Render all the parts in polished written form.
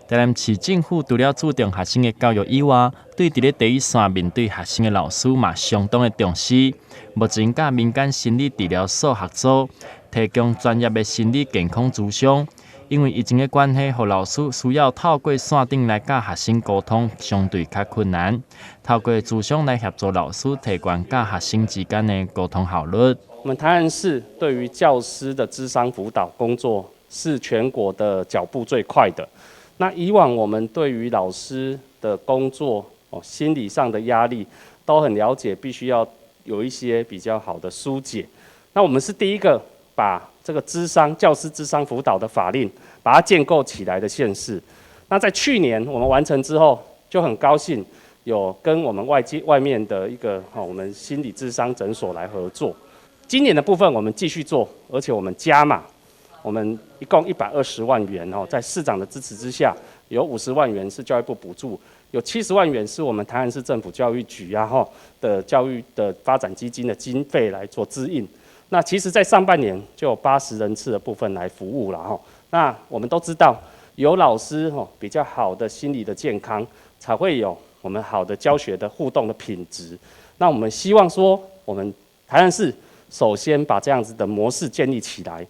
台南市政府除了注重學生的教育以外，對佇咧第一線面對學生的老師嘛相當的重視。目前佮民間心理治療所合作，提供專業的心理健康諮商。因為疫情的關係，予老師需要透過線頂來佮學生溝通，相對較困難。透過諮商來協助老師提懸佮學生之間的溝通效率。我們台南市對於教師的諮商輔導工作是全國的腳步最快的。那以往我們對於老師的工作哦，心理上的壓力都很了解，必須要有一些比較好的疏解。那我們是第一個把這個諮商教師諮商輔導的法令，把它建構起來的縣市。那在去年我們完成之後，就很高興有跟我們外界外面的一個我們心理諮商診所來合作。今年的部分我們繼續做，而且我們加碼。我們一共120萬元哦，在市長的支持之下，有50萬元是教育部補助，有70萬元是我們台南市政府教育局啊吼的教育的發展基金的經費來做支應。那其實，在上半年就有80人次的部分來服務了吼。那我們都知道，有老師吼比較好的心理的健康，才會有我們好的教學的互動的品質。那我們希望說，我們台南市首先把這樣子的模式建立起來。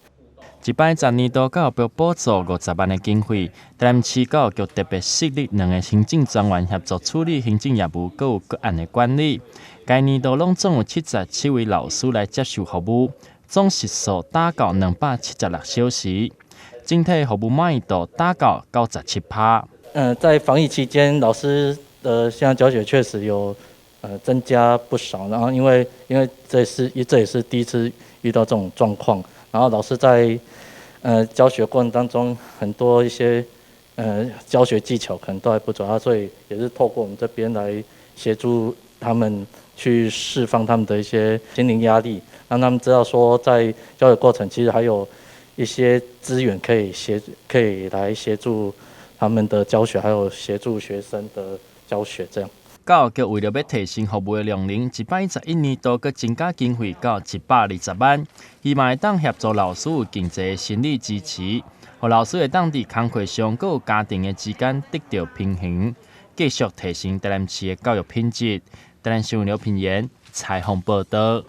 這擺全年度教育部補助50萬的經費，台南市教育局特別設立兩个行政專員協助處理行政業務，閣有個案的管理。該年度攏總有77位老師來接受服務，總時數達到276小時，整體服務滿意度達到97%。在防疫期間，老師的線上教學確實有增加不少，然後因為這也是第一次遇到這種狀況，然後老師在教學過程當中，很多一些教學技巧可能都還不足啊，所以也是透過我們這邊來協助他們去釋放他們的一些心靈壓力，讓他們知道說在教學過程其實還有一些資源可以來協助他們的教學，還有協助學生的教學這樣。教育局為著欲提升服務的量能，111年度閣增加經費到120萬，希望會當協助老師有更濟心理支持，予老師會當佇工課上閣有家庭的之間得著平衡，繼續提升台南市的教育品質。台南新聞劉品言採訪報導。